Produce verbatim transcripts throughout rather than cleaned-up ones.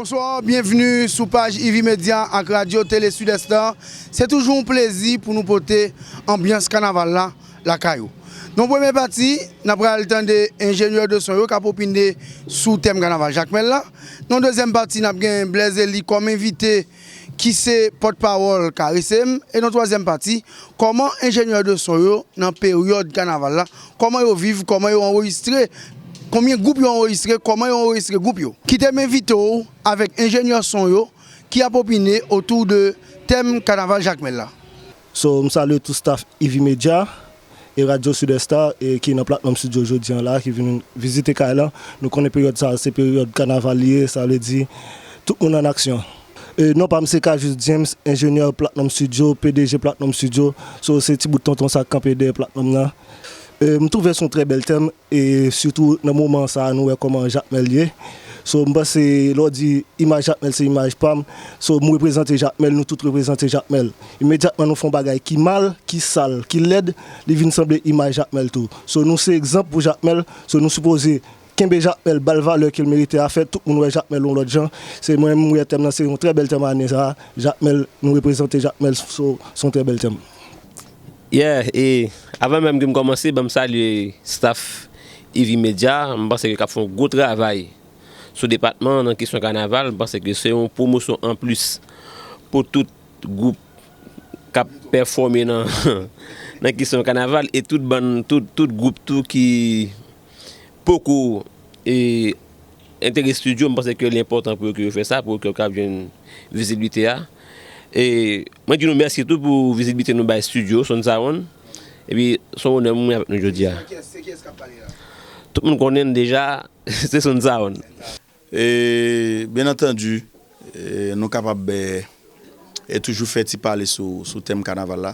Bonswa, byenvni sou paj Ivy Media ak Radyo Tele Sud Est la. Se toujou yon plezi pou nou pote anbyans kanaval la lakay ou. Nan premye pati, n ap pral tande enjenyè de son yo k ap opine sou tèm kanaval Jakmèl la. Nan dezyèm pati, n ap gen Blaise Eli kòm envite ki se pòtpawòl Karesem. E nan twazyèm pati, kòman enjenyè de son yo nan peryòd kanaval la, kòman yo viv, kòman yo anrejistre, konbyen gwoup yo anrejistre, kòman yo anrejistre gwoup yo. Kite m envite w avèk enjenyè son yo ki ap opine otou de tèm kanaval Jakmèl la. So, m salye tout staff Ivy Media e Radyo Sud Est la e ki nan Platinum Studio jodi an la, ki vin vizite kay la. Nou konnen peryòd sa a se peryòd kanaval li ye, sa vle di tout moun an aksyon. E non pa m se Kajus James, enjenyè Platinum Studio, P D G Platinum Studio. So, se ti bout tonton sa k kanpe dèyè Platinum nan. E m twouve se yon trè bèl tèm e sitou nan moman sa a nou wè kòman Jakmèl ye. So, m panse lè w di imaj Jakmèl se imaj pa m. So, m reprezante Jakmèl, nou tout reprezante Jakmèl. Imedyatman nou fè yon bagay ki mal, ki sal, ki lèd, li vin sanble imaj Jakmèl tou. So, nou se egzanp pou Jakmèl. So, nou sipoze kenbe Jakmèl, ba l valè ke l merite a, fè tout moun wè Jakmèl yon lòt jan. Se mwen menm m wè tèm nan se yon trè bèl tèm ane sa a. Jakmèl, nou reprezante Jakmèl, so, se yon trè bèl tèm. Yeah, e avan menm ke m kòmanse, ban m salye staff Ivy Media, m panse ke k ap fè yon gwo travay sou depatman nan kesyon kanaval, m panse ke se yon pwomosyon anplis pou tout gwoup k ap pèfòme nan nan kesyon kanaval e tout bann, tout, tout gwoup tou ki poko e enterese studio, m panse ke li enpòtan pou yo ke yo fè sa, pou yo ke yo kapab jwenn vizibilite a. E mwen di nou mèsi tou pou vizibilite nou bay studio Sound Sound. Epi se yon onè pou mwen avèk nou jodi a. Tout moun konnen n deja, se Sound Sound. E byen antandi, e nou kapab e toujou fè ti pale sou sou tèm kanaval la.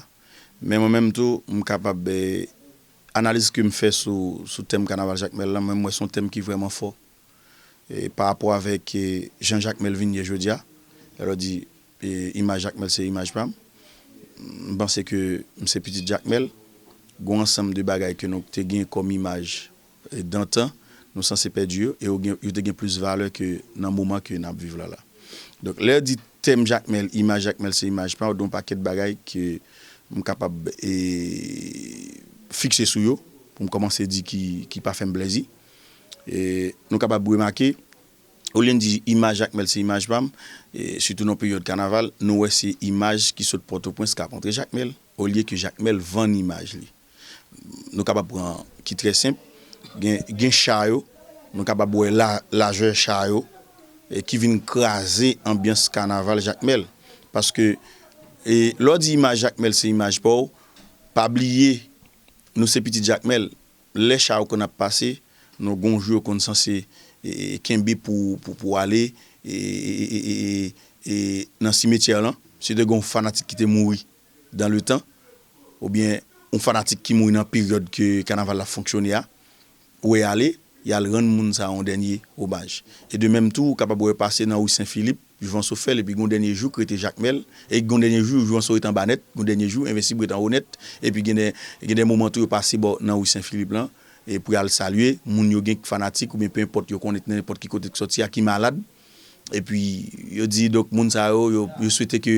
Men mwen menm tou, m kapab e analiz ke m fè sou sou tèm kanaval Jakmèl la, mwen m wè se yon tèm ki vrèman fò. E pa rapò avèk e jan Jakmèl vin ye jodi a, lè w di e imaj Jakmèl se imaj pa m, m panse ke m se pitit Jakmèl, gen yon ansanm de bagay ke nou te gen kòm imaj e dantan, nou sanse pèdi yo, e yo gen, yo te gen plis valè ke nan moman ke n ap viv la la. Donk, lè yo di tèm Jakmèl, imaj Jakmèl se imaj pa w, gen yon pakèt bagay ke m kapab e fikse sou yo, pou m kòmanse di ki, ki pa fè m plèzi. E nou kapab remake, olye n di imaj Jakmèl se imaj pa m, e sitou nan peryòd kanaval, nou wè se imaj ki sot Pòtoprens k ap antre Jakmèl, olye ke Jakmèl vann imaj li. Nou kapab pran ki trè senp, gen, gen cha yo, nou kapab wè la, lajè cha yo, e ki vin kraze anbyans kanaval Jakmèl. Paske e lè w di imaj Jakmèl se imaj pa w, pa bliye nou se pitit Jakmèl. Lè cha yo konn ap pase, nou gen yon jou yo konn sanse e, e, kenbe pou, pou, pou ale e, e, e, e, e, e, nan simetyè lan. Si te gen yon fanatik ki te mouri dan le tan, oubyen yon fanatik ki mouri nan peryòd ke kanaval la fonksyone a, ou wè y ale, y al rann moun sa yo yon dènye omaj. E de menm tou, ou kapab wè pase nan ri Sen Filip, Jouvanso fè l, epi gen yon dènye jou k rete Jakmèl, e gen yon dènye jou Jouvanso ret anba nèt, gen yon dènye jou Envensib ret anwo nèt, epi gen de, gen de moman tou yo pase bò nan ri Sen Filip lan, e pou y al salye moun yo gen k fanatik oubyen pe enpòt yo konnen nan nenpòt ki kote k sòti a ki malad, epi yo di donk moun sa yo, yo, yo swete ke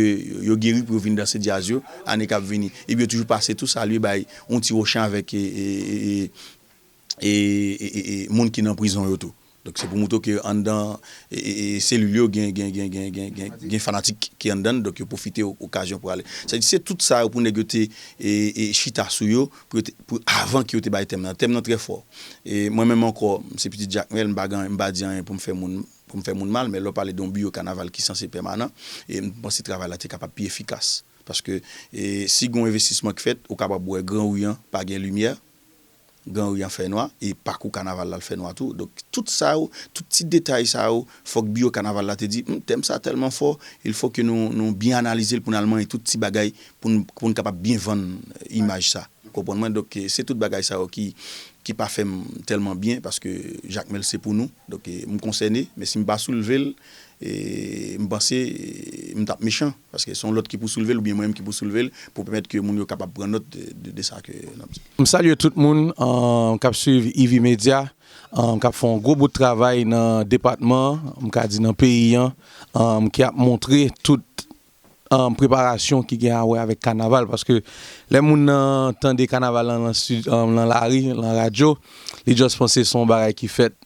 yo geri pou yo vin danse djaz yo ane k ap vini, epi yo toujou pase tou salye bay yon ti wochan avèk e, e, e, e, e, e, e, e, moun ki nan prizon yo tou. Donk se pou moutre w ke anndan e, e, e, selil yo gen, gen, gen, gen, gen, gen, gen fanatik ki anndan l, donk yo pwofite o- okazyon pou ale. Sa di se tout sa yo pou nèg yo te e, e, chita sou yo, pou yo te, pou, avan ke yo te bay tèm nan. Tèm nan trè fò. E mwen menm ankò, m se pitit Jakmèl, m pa gen, m pa di anyen pou m fè moun, pou m fè moun mal, men lè w pale de yon biwo kanaval ki sanse pèmanan, e m panse travay la te kapab pi efikas. Paske e, si gen yon envestisman k fèt, ou kapab wè gran ri an pa gen limyè, gran ri an fè nwa, e pakou kanaval la l fè nwa tou. Donk, tout sa yo, tout ti detay sa yo, fòk biwo kanaval la te di, hmm, tèm sa tèlman fò, il fò ke nou, nou byen analize l pou n al manyen tout ti bagay pou n, pou n kapab byen vann imaj sa. Ou konprann mwen? Donk, se tout bagay sa yo ki, ki pa fè m tèlman byen, paske Jakmèl se pou nou. Donk, m konsène, men si m pa soulve l, e, m panse e, m t ap mechan. Paske se yon lòt ki pou soulve l oubyen mwen menm ki pou soulve l pou pèmèt ke moun yo kapab pran nòt de, de, de sa ke n ap di. M salye tout moun k ap swiv Ivy Media. um, k ap fè yon gwo bout travay nan depatman an, m ka di nan peyi an, um, ki ap montre tout, um, preparasyon ki gen a wè avèk kanaval. Paske lè moun nan tande kanaval lan nan sid, um, nan lari, nan radyo, li just panse se yon bagay ki fèt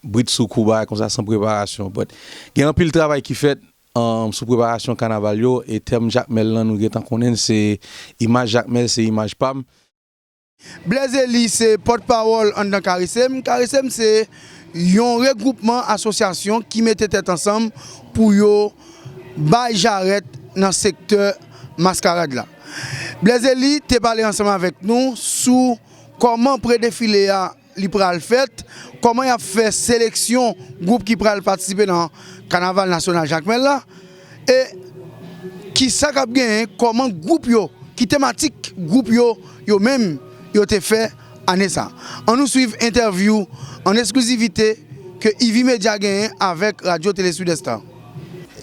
brit sou kou, bagay konsa, san preparasyon. But gen anpil travay ki fèt, um, sou preparasyon kanaval yo, e tèm Jakmèl lan, nou gentan konnen l, se imaj Jakmèl, se imaj pa m. Blaise Eli se pòtpawòl anndan Karesem. Karesem se yon regwoupman asosyasyon ki mete tèt ansanm pou yo bay jarèt nan sektè maskarad la. Blaise Eli te pale ansanm avèk nou sou kòman predefile a li pral fèt, kòman y ap fè seleksyon gwoup ki pral patisipe nan kanaval nasyonal Jakmèl la, e kisa k ap genyen, kòman gwoup yo, ki tematik gwoup yo, yo menm, yo te fè ane sa. Ann nou swiv entèvyou an eksklizivite ke Ivy Media genyen avèk Radyo Tele Sud Est la.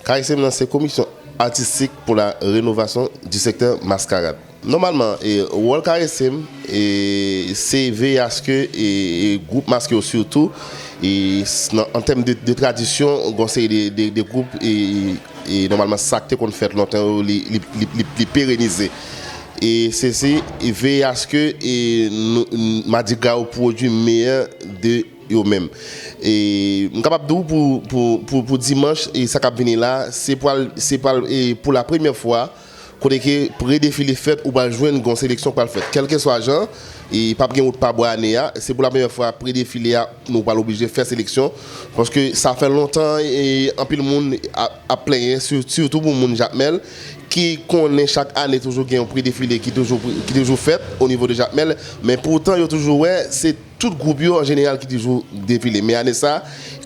Karesem nan se Commission Artistique pour la Rénovation du Secteur Mascarade. Nòmalman, e, wòl Karesem, e, se veye aske, e, e, gwoup maske yo sitou, e, s- nan, an tèm de, de tradisyon, gon seri de, de, de gwoup, e, e, nòmalman, sa k te konn fèt lontan yo, li, li, li, li, li perenize. E se, se veye aske, e, nou, n- madigra yo pwodui meyè de yo menm. E m kapab di w pou, pou, pou, pou dimanch, e sa k ap vini la, se pral, se pral, e pou la premyè fwa, kote ke predefile fèt, ou pral jwenn gon seleksyon k pral fèt. Kèlkeswa jan, e p ap gen wout pa bwa ane a, se pou la premyè fwa predefile a, nou pral oblije fè seleksyon, paske sa fè lontan, e anpil moun ap, ap plenyen, si- sitou pou moun Jakmèl, ki konnen chak ane toujou gen yon predefile ki toujou, ki toujou fèt o nivo de Jakmèl, men poutan yo toujou wè se tout gwoup yo an jeneral ki toujou defile. Men ane sa,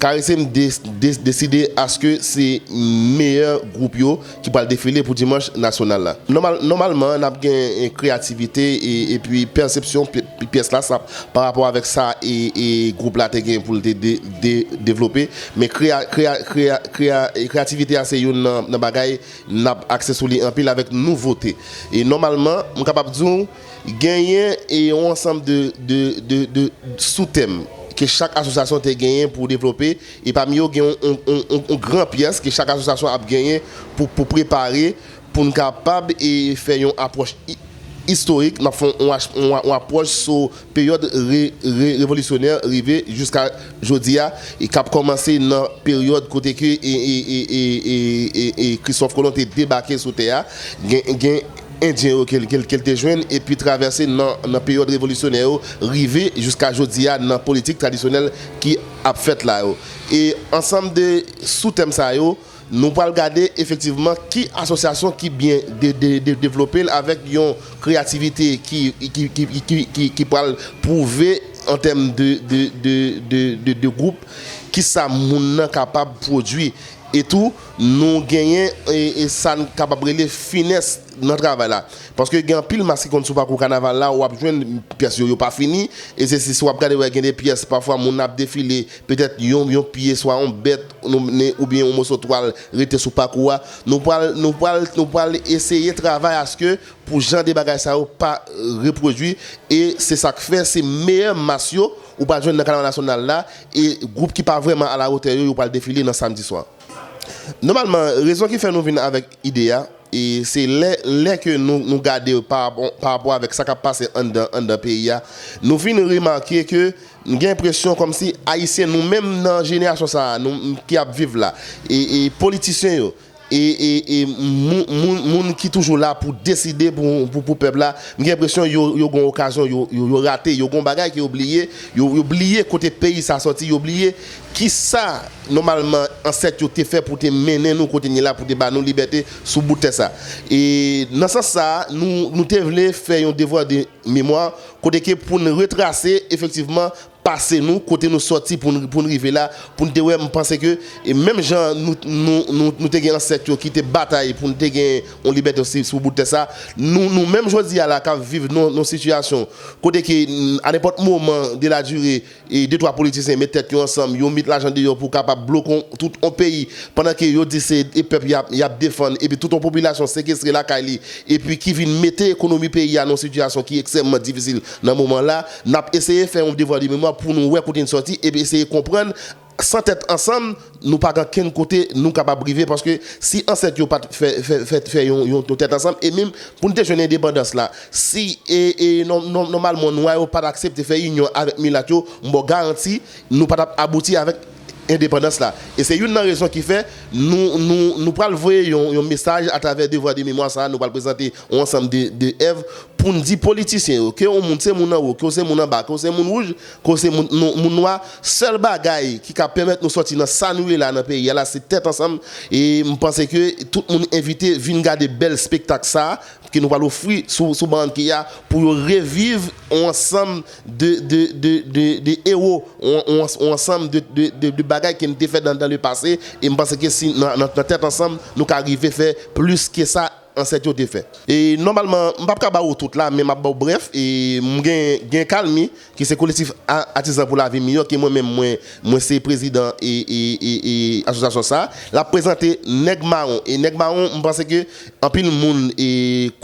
Karesem de- de- deside aske se meyè gwoup yo ki pral defile pou dimanch nasyonal la. Nòmal- nòmalman, n ap gen, e, kreyativite e, epi pèsepsyon pi- pi- pyès la, sa pa rapò avèk sa e, e gwoup la te gen pou l te de- de- devlope. Men kreya- kreya- kreya- kreya- e kreyativite a se youn nan, nan bagay n ap akse sou li anpil avèk nouvote. E nòmalman, m kapab di w, genyen e yon ansanm de, de, de, de soutèm ke chak asosyasyon te genyen pou devlope, e pami yo gen yon, yon, yon, yon, yon gran pyès ke chak asosyasyon ap genyen pou, pou prepare, pou n kapab e fè yon apwòch i- istorik, n ap fè yon, ach- yon, yon apwòch sou peryòd re- re- revolisyonè rive jiska jodi a, e k ap kòmanse nan peryòd kote ke e, e, e, e, e, e, e Kristòf Kolon te debake sou tè a, gen, gen Endyen yo ke l, ke l, ke l te jwenn, epi travèse nan, nan peryòd revolisyonè yo, rive jiska jodi a nan politik tradisyonèl ki ap fèt la yo. E ansanm de soutèm sa yo, nou pral gade efektivman ki asosyasyon ki byen de- de- de- devlope l avèk yon kreyativite ki, ki, ki, ki, ki, ki, ki pral pwouve an tèm de, de, de, de, de, de gwoup, kisa moun nan kapab pwodui. E tou, nou genyen e, e sa n kapab rele finès nan travay la. Paske gen anpil mas ki konn sou pakou kanaval la, w ap jwenn pyès yo, yo pa fini. E se si w ap gade, wè gen de pyès, pafwa moun ap defile, petèt yon, yon pye, swa yon bèt, nou, ne- oubyen yon moso twal rete sou pakou a. Nou pral, nou pral, nou pral eseye travay aske pou jan de bagay sa yo pa repwodui. E se sa k fè se meyè mas yo ou pral jwenn nan kanaval nasyonal la, e gwoup ki pa vrèman alawotè yo, yo pral defile nan samdi swa. Nòmalman, rezon ki fè nou vin avèk ide a, e se lè, lè ke nou, nou gade pa rapò, pa rapò avèk sa k ap pase anndan, anndan peyi a, nou vin remake ke n gen enpresyon kòmsi Ayisyen, nou menm nan jenerasyon sa a, nou ki ap viv la, e, e politisyen yo, e, e, e moun, moun, moun ki toujou la pou deside pou, pou, pou pèp la, m gen enpresyon yo, yo gen yon okazyon, yo, yo, yo rate, yo gen yon bagay ke yo bliye, yo, yo bliye kote peyi sa sòti, yo bliye kisa nòmalman ansèt yo te fè pou te mennen nou kote n ye la, pou te ba nou libète sou bout tè sa. E nan sans sa, nou, nou te vle fè yon devwa de memwa, kote ke pou n retrase efektivman pase nou, kote nou sòti pou n, pou n rive la, pou n te wè, m panse ke, e menm jan nou, nou, nou, nou te gen ansèt yo ki te batay pou n te gen yon libète sou, sou bout tè sa, nou, nou menm jodi a la k ap viv nan, nan sitiyasyon kote ke, a nenpòt moman de la dire, e de twa politisyen met tèt yo ansanm, yo met lajan deyò pou kapab bloke tout yon peyi, pandan ke yo di se, e pèp y ap, y ap defann, epi tout yon popilasyon sekestre lakay li, epi ki vin mete ekonomi peyi a nan yon sitiyasyon ki ekstrèmman difisil nan moman la, n ap eseye fè yon devwa de memwa pou nou wè kote n sòti epi eseye konprann san tèt ansanm, nou pa gen kenn kote nou kapab rive, paske si ansèt yo pa t fè, fè, fè, fè yon, yon, yon tèt ansanm, e menm pou n te jwenn endepandans la, si e, e nò- nò- nòmalman nwa yo pa t aksepte fè inyon avèk milat yo, m ba w garanti, nou pa t ap abouti avèk endepandans la. E se youn nan rezon ki fè nou, nou, nou pral voye yon, yon mesaj atravè devwa de memwa sa a, nou pral prezante yon ansanm de, de èv pou n di politisyen yo, ke yon moun se moun anwo, ke w se moun anba, ke w se moun wouj, ke w se moun, nou- moun nwa, sèl bagay ki ka pèmèt nou sòti nan sa nou ye la nan peyi a la, se tèt ansanm. E m panse ke tout moun envite vin gade bèl espektak sa a ke nou pral ofri sou, sou Barranquilla pou yo reviv yon ansanm de, de, de, de, de ewo, yon, yon, yon ansanm de, de, de, de bagay ke n te fè nan, nan le pase. E m panse ke si nan, nan, nan tèt ansanm, nou ka rive fè plis ke sa ansèt yo te fè. E nòmalman, m p ap ka ba w tout la, men m ap ba w brèf. E m gen, gen Kalmi, ki se kolektif a- atizan pou lavi miyò, ke mwen menm, mwen, mwen se prezidan e, e, e, e asosyasyon sa a. L ap prezante Nèg Mawon. E Nèg Mawon, m panse ke anpil moun e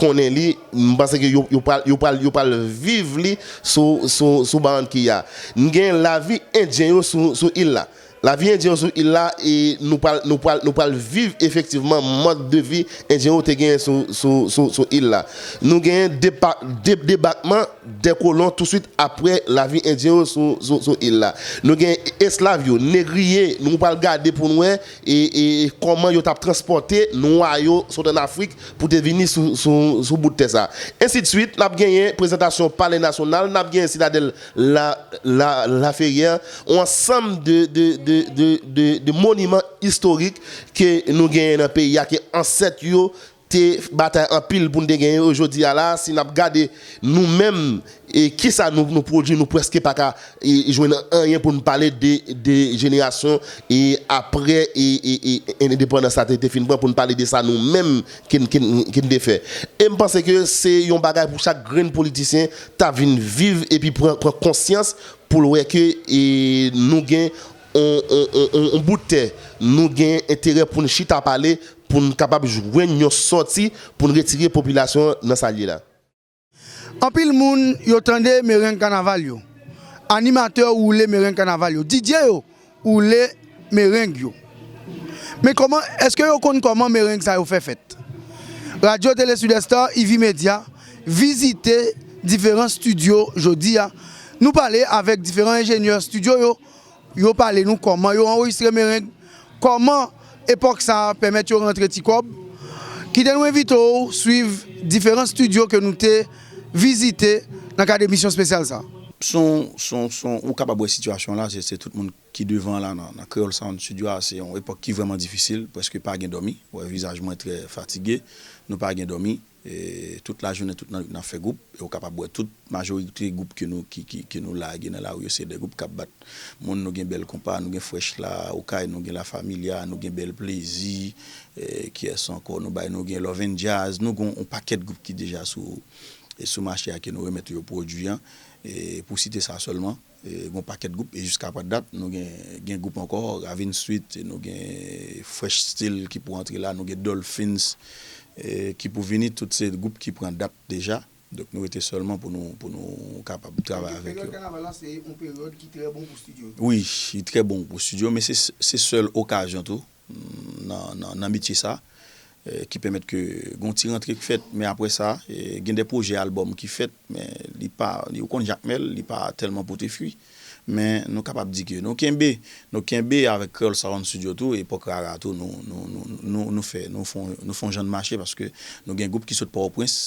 konnen li. M panse ke yo, yo pral, yo pral, yo pral viv li sou, sou, sou Barranquilla. N gen lavi endyen yo sou, sou il la. Lavi endyen yo sou il la, e nou pral, nou pral, nou pral viv efektivman mòd de vi endyen yo te genyen sou, sou, sou, sou il la. Nou genyen depa- de- debakman de kolon touswit apre lavi endyen yo sou, sou, sou il la. Nou genyen esklav yo, negriye, nou pral gade pou n wè e, e kòman yo t ap transpòte nwa yo sot ann Afrik pou te vini sou, sou, sou bout tè sa. Ensidswit, n ap genyen prezantasyon Palè Nasyonal, n ap genyen Sitadèl La, La, Laferyè, yon ansanm de, de, de, de, de, de moniman istorik ke nou genyen nan peyi a, ke ansèt yo te batay anpil pou n te genyen yo. Jodi a la, si n ap gade nou menm, e kisa nou, nou pwodui, nou prèske pa ka e, jwenn anyen pou n pale de, de jenerasyon e apre e, e, e, endepandans la te, te fin pran, pou n pale de sa nou menm ke n, ke n, ke n te fè. E m panse ke se yon bagay pou chak grenn politisyen ta vin viv epi pran, pran konsyans pou l wè ke e, nou gen on, on, on, on, on bout tè, nou gen enterè pou n chita pale, pou n kapab jwenn yon sòti, pou n retire popilasyon an nan sa l ye la. Anpil moun yo tande mereng kanaval yo. Animatè woule mereng kanaval yo. DJ yo woule mereng yo. Men kòman, èske yo konn kòman mereng sa yo fè fèt? Radyo Tele Sud Est, Ivy Media, vizite diferan estidyo jodi a. Nou pale avèk diferan enjenyè estidyo yo. Yo pale nou kòman yo anrejistre mereng, kòman epòk sa a pèmèt yo rantre ti kòb. Kite nou envite w swiv diferan estidyo ke nou te vizite nan kad emisyon espesyal sa a. Son, son, son, ou kapab wè sitiyasyon la, se, se tout moun ki devan la nan, nan Creole Sound Studio a, se yon epòk ki vrèman difisil, prèske pa gen dòmi. Ou wè vizaj mwen trè fatige, nou pa gen dòmi. E tout lajounen, tout nan, n ap fè gwoup. E ou kapab wè tout majorite gwoup ke nou, ki, ki, ke nou lage nan lari yo, se de gwoup k ap bat. Moun, nou gen Bèl Konpa, nou gen Fresh la, Okay, nou gen La Familia, nou gen Bèl Plezi, e kiyès ankò nou bay, nou gen Love and Jazz, nou gen yon pakèt gwoup ki deja sou, e sou mache a ke nou remèt yo pwodui an, e pou site sa sèlman. E gen yon pakèt gwoup, e jiska pa dat, nou gen, gen gwoup ankò, Ravine Suite, nou gen Fresh Style ki pou antre la, nou gen Dolphins, e ki pou vini, tout se gwoup ki pran dat deja. Donk nou rete sèlman pou nou, pou nou kapab travay avèk yo. Peryòd kanaval la se yon peryòd ki trè bon pou estidyo. Wi, li trè bon pou estidyo, men se, se sèl okazyon tou nan, nan, nan metye sa, e ki pèmèt ke gon ti rantre k fèt, men apre sa, e gen de pwojè albòm ki fèt, men li pa, li, ou konn Jakmèl, li pa tèlman pote fwi. Men nou kapab di ke nou kenbe, nou kenbe avèk Creole Sound Studio tou, epòk Rara tou, nou, nou, nou, nou, nou fè, nou fon, nou fon jan de mache, paske nou gen gwoup ki sot Pòtoprens,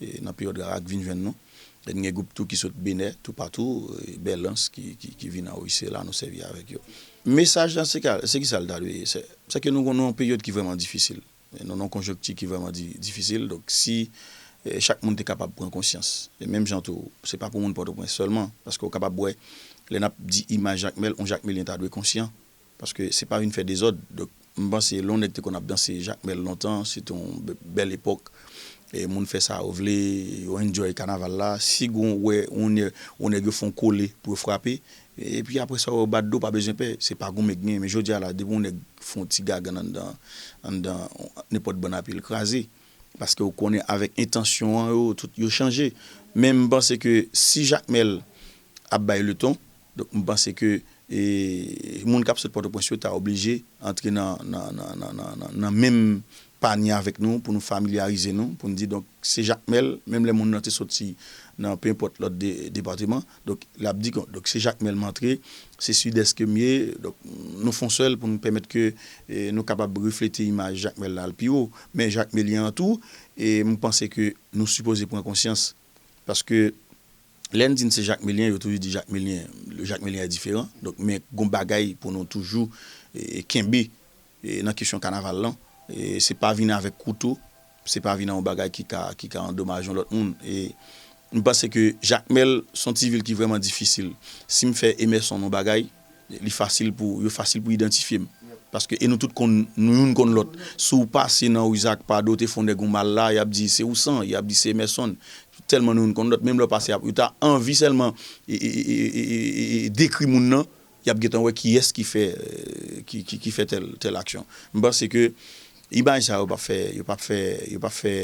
e nan peryòd Rara k vin jwenn nou. E n gen gwoup tou ki sot Benè, toupatou, e Bèlans ki, ki, ki vin anrejistre la, nou sèvi avèk yo. Mesaj la, se ka, se kisa l ta dwe ye? Se, se ke nou, nou nan yon peryòd ki vrèman difisil. E nou nan yon konjonkti ki vrèman di, difisil. Donk, si e, chak moun te kapab pran konsyans. E menm jan tou, se pa pou moun Pòtoprens sèlman, paske w kapab wè, lè n ap di imaj Jakmèl, yon Jakmelyen ta dwe konsyan, paske se pa vin fè dezòd. Donk, m panse lè yon nèg te konn ap danse Jakmèl lontan, se te yon bèl epòk. E moun fè sa yo vle, yo enjoy kanaval la. Si gon wè yon nèg, yon nèg yo fè yon kole pou yo frape, epi apre sa yo bat do, pa bezwen pè, se pa goumen k genyen. Men jodi a la, depi yon nèg fè yon ti gagann anndan, anndan nenpòt bann apil kraze. Paske ou konnen avèk entansyon an yo, tout yo chanje. Men m panse ke si Jakmèl ap bay leton, Donk, m panse ke e, moun k ap sot Pòtoprens yo ta oblije antre nan, nan, nan, nan, nan, nan, nan menm panye avèk nou pou nou familyarize nou, pou n di, donk, se Jakmèl, menm lè moun nan te soti nan penpòt lòt de, depatman, donk, l ap di, donk, se Jakmèl m antre, se Sidès ke m ye, donk, nou fè yon sèl pou nou pèmèt ke e, nou kapab reflete imaj Jakmèl la al pi wo. Men Jakmelyen an tou, e, m panse ke nou sipoze pran konsyans, paske lè n di n se Jakmelyen, yo toujou di Jakmelyen, le Jakmelyen est différent. Donk, men gon bagay pou nou toujou e, kenbe e, nan kesyon kanaval lan. E, se pa vin avèk kouto, se pa vin ak yon bagay ki ka, ki ka andomaje yon lòt moun. E, m panse ke Jakmèl se yon ti vil ki vrèman difisil. Si m fè Emerson yon bagay, li fasil pou, yo fasil pou idantifye m. Paske, e nou tout konn, nou youn konn lòt. Si w pase nan ri Zak Pado, te fè yon nèg yon mal la, y ap di se Ousan, y ap di se Emerson. Tèlman nou youn konn lòt, menm lè w pase, y ap, yo ta anvi sèlman e, e, e, e, e, e, e, dekri moun nan, y ap gentan wè kiyès ki fè, e, ki, ki, ki fè tèl, tèl aksyon. M panse ke imaj sa yo p ap fè, yo p ap fè, yo p ap fè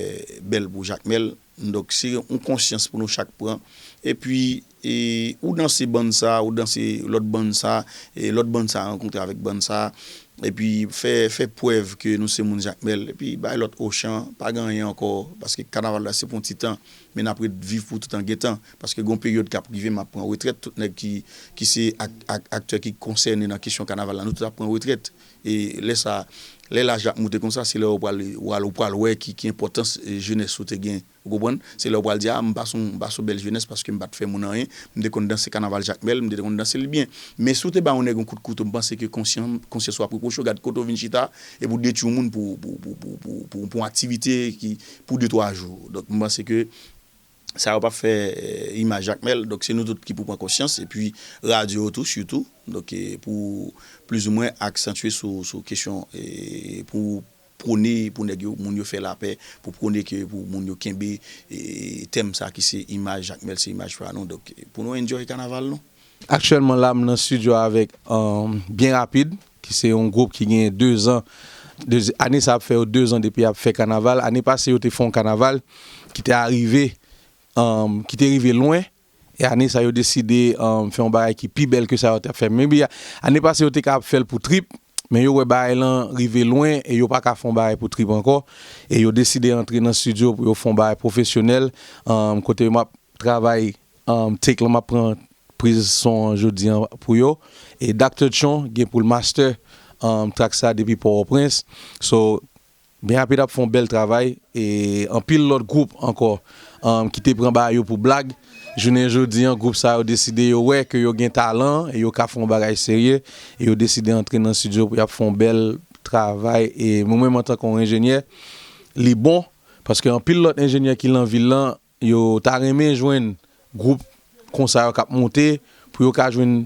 bèl pou Jakmèl. Donk, se yon konsyans pou nou chak pran. Epi, e, ou danse bann sa, ou danse lòt bann sa, e lòt bann sa rankontre avèk bann sa, epi fè, fè prèv ke nou se moun Jakmèl, epi bay lòt ochan, pa gen anyen ankò, paske kanaval la se pou yon ti tan, men n ap ret viv pou toutan gen tan, paske gen yon peryòd k ap rive, m ap pran retrèt, tout nèg ki, ki se ak, ak, aktè ki konsène nan kesyon kanaval la, nou tout ap pran retrèt. E lè sa, lè laj la ap moute konsa, se lè ou pral, ou pral, ou pral wè ki, ki enpòtans, e, jenès ou te gen. Ou konprann? Se lè ou pral di, a, m pa se yon, m pa se yon bèl jenès paske m pa t fè moun anyen, m te konn danse kanaval Jakmèl, m te konn danse l byen. Men si w te bay yon nèg yon kout kouto, m panse ke konsyan, konsyans ou ap repwoche w, gad kote w vin chita, epi w detwi yon moun pou, pou, pou, pou, pou, pou, pou yon aktivite ki, pou de, twa jou. Donk, m panse ke sa yo p ap fè, e, imaj Jakmèl. Donk, se nou tout ki pou pran konsyans. Epi, radyo yo tou, sitou. Donk, e, pou plizoumwen aksantye sou, sou kesyon, e, pou pwone pou nèg yo, moun yo fè lapè, pou pwone ke pou moun yo kenbe, e, tèm sa ki se imaj Jakmèl, se imaj pa nou. Donk, e, pou nou enjoy kanaval nou. Aktyèlman la, m nan estidyo avèk, um, Byen Rapid, ki se yon gwoup ki gen de zan. De, ane sa ap fè yo de zan depi y ap fè kanaval. Ane pase, yo te fè yon kanaval ki te arive, um, ki te rive lwen. E ane sa, yo deside, um, fè yon bagay ki pi bèl ke sa yo t ap fè. Maybe, ane pase, yo te ka ap fè l pou trip, men yo wè bagay lan rive lwen e yo pa ka fè yon bagay pou trip ankò. E yo deside antre nan estidyo pou yo fè yon bagay pwofesyonèl, um, kote m ap travay, um, take lan, m ap pran priz son an jodi an pou yo. E Doctor Chon gen pou l master, um, track sa depi Pòtoprens. So, Byen Rapid ap fè yon bèl travay, e anpil lòt gwoup ankò, um, ki te pran bagay yo pou blag. Jounen jodi an, gwoup sa yo deside yo wè ke yo gen talan, e yo ka fè yon bagay serye, e yo deside antre nan estidyo pou y ap fè yon bèl travay. E mwen menm, antanke yon enjenyè, li bon, paske anpil lòt enjenyè ki nan vil lan, yo ta renmen jwenn gwoup konsa yo k ap monte pou yo ka jwenn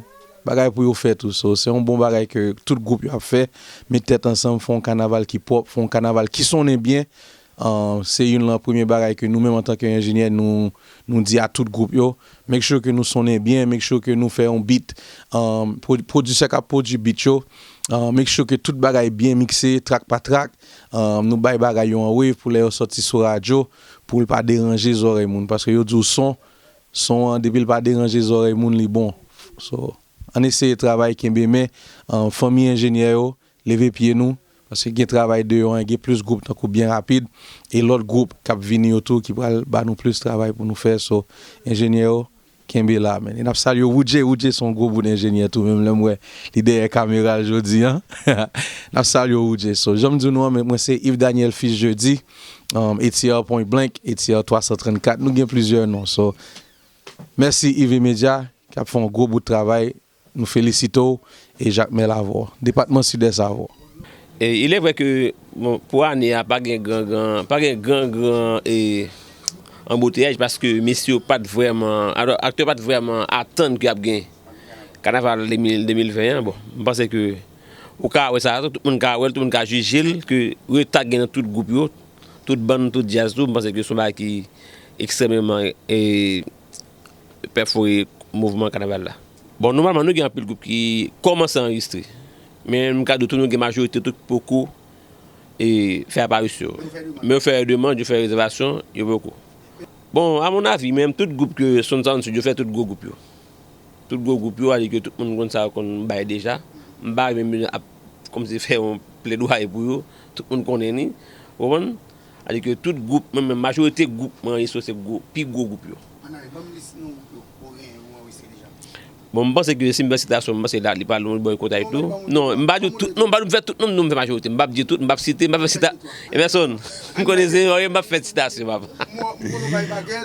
bagay pou yo fè tou. So, se yon bon bagay ke tout gwoup yo ap fè, met tèt ansanm, fè yon kanaval ki pwòp, fè yon kanaval ki sonnen byen. Ah, se youn lan premye bagay ke nou menm antanke enjenyè, nou, nou di a tout gwoup yo, make sure ke nou sonnen byen, make sure ke nou fè yon beat, ah, pwo-, pwodisè k ap pwodui beat yo, ah, make sure ke tout bagay byen mikse, track pa track, ah, nou bay bagay yo an wave pou lè yo sòti sou radyo, pou l pa deranje zòrèy moun, paske yo di w son, son an, depi l pa deranje zòrèy moun, li bon. So, ann eseye travay, kenbe men, ah, fanmi enjenyè yo, leve pye nou, paske gen travay deyò an, gen plis gwoup tankou Byen Rapid, e lòt gwoup k ap vini yo tou ki pral ba nou plis travay pou nou fè. So, enjenyè yo, kenbe la, man. E n ap salye Woodjay, Woodjay se yon gwo bout enjenyè tou, menm lè m wè li dèyè kamera l jodi an. N ap salye Woodjay. So, jan m di nou an, men mwen se Yves Daniel Fils Jeudi, um, A T R Point Blank, A T R twa san trannkat, nou gen plizyè non. So, mèsi Yves Media, k ap fè yon gwo bout travay. Nou felisite w e Jakmèl avè w. Depatman Sidès avè w. E, il est vrai que, bon, pou ane a, pa gen gran, gran, pa gen gran, gran, e, anbouteyaj paske mesye yo pa t vrèman, alò, aktè yo pa t vrèman atann ke y ap gen kanaval de mil, de mil ven an. Bon, m panse ke ou ka wè sa, tout moun ka wè l, tout moun ka jije l, ke reta k gen nan tout gwoup yo, tout bann, tout djaz tou, m panse ke se yon bagay ki ekstrèmeman, e, pèfore mouvman kanaval la. Bon, nòmalman, nou gen anpil gwoup ki kòmanse anrejistre. Men m ka di w tou, nou gen majorite tou ki poko, e, fè aparisyon. Men yo fè demann, yo fè rezèvasyon, yo poko. Bon, a mon avi, menm tout gwoup ke Sound Sound Sud, yo fè tout gwo gwoup yo. Tout gwo gwoup yo, alèke tout moun konn sa yo konn bay deja. M pa menm ap kòmsi fè yon pledwaye pou yo. Tout moun konnen li. Ou konprann? Alèke tout gwoup, mwen menm, majorite gwoup mwen anrejistre se gwo, pi gwo gwoup yo. Ann ale, ban m lis non gwoup yo ou genyen, ou anrejistre deja. Bon, m panse ke si m fè sitasyon, m panse la, li pa lwen bò kote tou. Non, m pa di tout non, m pa di fè tout non, non, m fè majorite. M p ap di tout, m p ap site, m p ap fè sita-, Emerson, m konnen se yon, m p ap fè sitasyon, papa.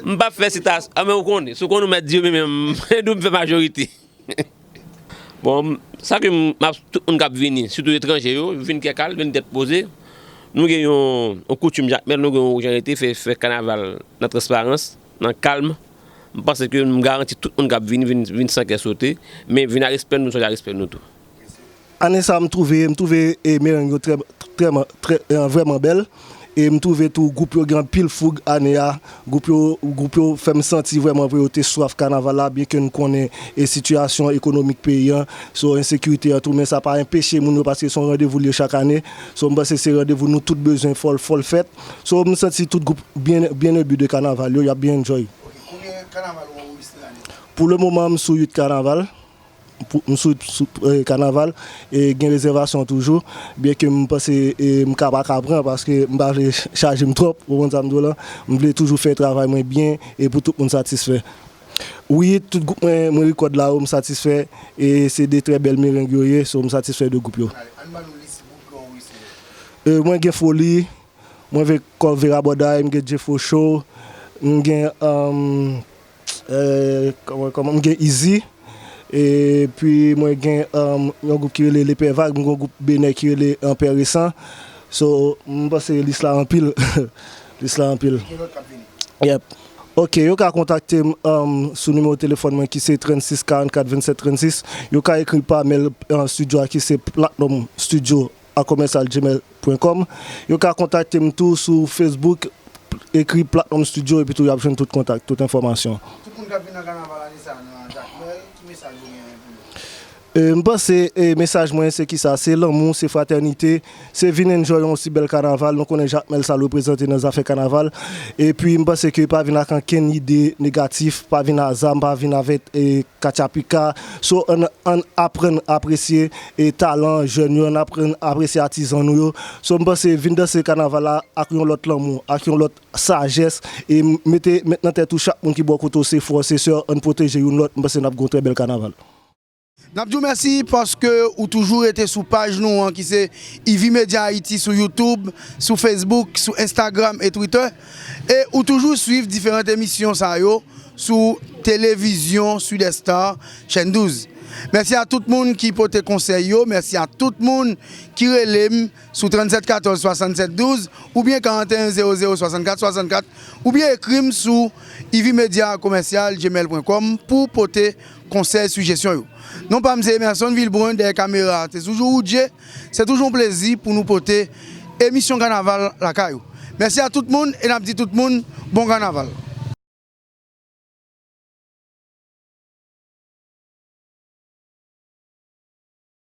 M p ap fè sitasyon. Ah, men ou konnen, si w konnen ou mèt di yo, men, men, m fè majorite. Bon, sa ke m, m ap, tout moun k ap vini, sitou etranje yo, vin kè kalm, vin tèt poze. Nou gen yon, yon koutim Jakmèl, nou gen yon jan rete fè, fè kanaval nan transparans, nan kalm. M panse ke m garanti tout moun k ap vini, vin, vin san kè sote, men vin a respè nou, sonje a respè nou tou. Ane sa, m twouve, m twouve, e, mereng yo trè, trè, trè, e, vrèman bèl. E m twouve tou gwoup yo gen anpil foug ane a. Gwoup yo, gwoup yo fè m santi vrèman vre yo te swaf kanaval la, byenke n konnen e sitiyasyon ekonomik peyi an, so ensekirite an tou, men sa pa enpeche moun yo paske se yon randevou l ye chak ane. So m panse se randevou nou tout bezwen fò l, fò l fèt. So m santi tout gwoup byen, byen imbu de kanaval yo, y ap byen enjoy. Ok, konbyen kanaval ou anrejistre ane a? Pou le moman, m sou uit kanaval. Pou, m sou, sou, eh, kanaval, e gen rezèvasyon toujou, byenke m panse, e, m ka pa ka pran, paske m pa vle chaje m twòp, ou konn sa m di w lan, m vle toujou fè travay mwen byen, e pou tout moun satisfè. Wi, tout gwoup mwen, mwen rekòd la yo, m satisfè, e se de trè bèl mereng yo ye, so m satisfè de gwoup yo. Ann ban nou lis gwoup yo, wi, se. E, mwen gen Foli, mwen gen Kòve Rabòday, m gen Jeffo Show, m gen, um, eh, kòman, kòman, m gen Easy, epi mwen gen, um, yon gwoup ki rele Lepè Vag, m gen yon gwoup benè ki rele Anpè Resan. So, m panse lis la anpil. Lis la anpil. Gen lòt k ap vini. Yep. Ok, yo ka kontakte m, um, sou nimewo telefòn mwen ki se trannsis karannkat vennsèt trannsis. Yo ka ekri pa mèl, uh, studio a ki se platinum studio a commercial gmail point com. Yo ka kontakte m tou sou Facebook, ekri Platinum Studio, epi tou y ap jwenn tout kontak, tout enfòmasyon. Tout moun k ap vin nan kanaval ane sa a nan Jakmèl, ki mesaj ou genyen pou yo? E, m panse, e, mesaj mwen se kisa? Se lanmou, se fratènite, se vin enjoy yon osi bèl kanaval. Nou konnen Jakmèl sa l reprezante nan zafè kanaval. Epi m panse ke pa vin ak ankenn ide negatif, pa vin a zam, pa vin avèk, e, katchapika. So, ann, ann aprann apresye, e, talan jèn yo, ann aprann apresye atizan nou yo. So, m panse vin danse kanaval la ak yon lòt lanmou, ak yon lòt sajès, e m-, mete, met nan tèt ou chak moun ki bò kote w se frè, se sè, ann pwoteje youn lòt, m panse n ap gen yon trè bèl kanaval. N ap di w mèsi paske ou toujou rete sou paj nou an ki se Ivy Media Haiti sou YouTube, sou Facebook, sou Instagram e Twitter. E ou toujou swiv diferan emisyon sa yo sou televizyon Sud Est Star, chèn douz. Mèsi a tout moun ki pote konsèy yo, mèsi a tout moun ki rele m sou trannsèt katòz swasannsèt douz oubyen karanteyen zewo zewo swasannkat swasannkat, oubyen ekri m sou ivimedia commercial gmail point com pou pote konsèy, sijesyon yo. Non pa m se Emerson Vilbrun, dèyè kamera se toujou Woodjé. Se toujou yon plezi pou nou pote emisyon kanaval lakay ou. Mèsi a tout moun e n ap di tout moun bon kanaval.